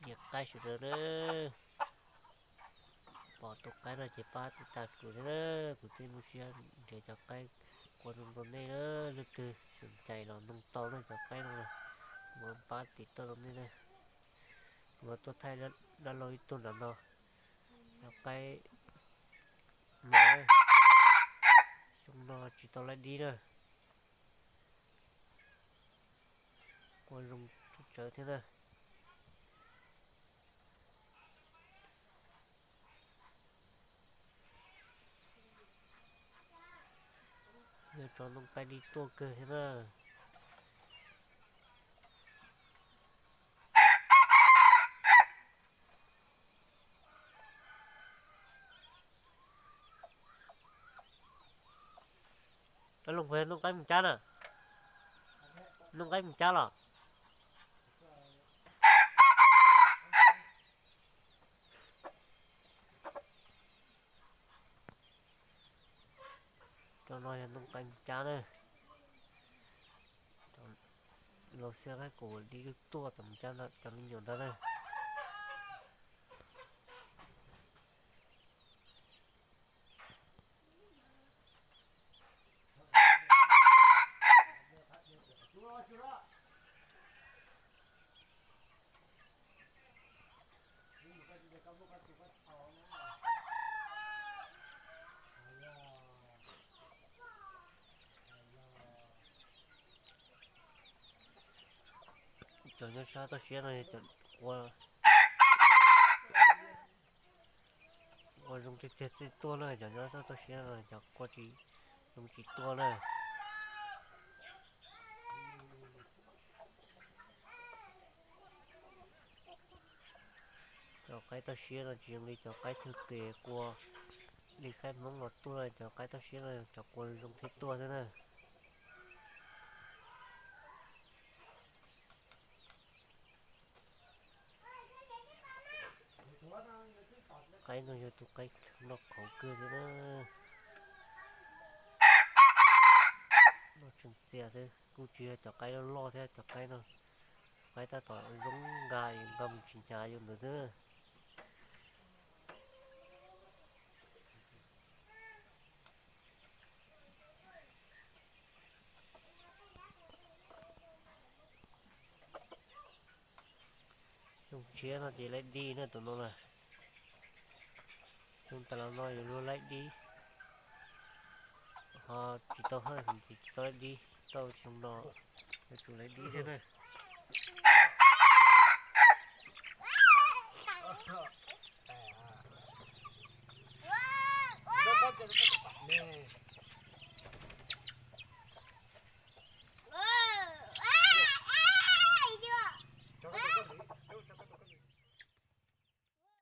Nyiam qaib sawv daws na, pom tus qaib no ces pab tiv tas kuv thiab na, kuv thiaj muaj siab nrhiav cov qaib qua zoo rau nej na. Leej twg xom cai los noog tau na cov qaib no, kuv pab tiv tauj rau nej na. Kuv tuaj thaij dab laug ib tug nram no, cov qaib no, xyoo no tsis tau laib dib na. Qua zoo tsawv thiab na. Yog tso ntoo qaib dib tuaj kawg thiab na. Dab laug, ntoo qaib mus cab na, ntoo qaib mus cab los. Cov no yog ntoo qaib mus cab na. Los xia qaib kuv dib lug tuaj tom mus cab cov me nyuam ntawd na. Cov nyob sab toj siab no, ua zoo tiag tiag txij tuaj na, cov nyob sab toj siab no cov qua tsis zoo tsis tuaj na. Cov qaib toj siab no tsis zoo li cov qaib thwj pem qua li qaib Hmoob los tuaj na, cov qaib toj siab no cov qua zoo thiaj tuaj xwb na. Qaib no yog tus qaib noj qhauv kawg thiab na. Noj tseem txias xwb, kuj tsis yog cov qaib loj loj thiab, cov qaib no, qaib tab tom zoo nqa, nqa mus tsis hnyav yus ntawd xwb. Xyoo tshiab no ces laib dib na tus no na. Xyoo tas los no yuav luag laib dib, ho tsis tau hawj ces tsis tau laib dib, tau xyoo no yuav tsum laib dib thiab na.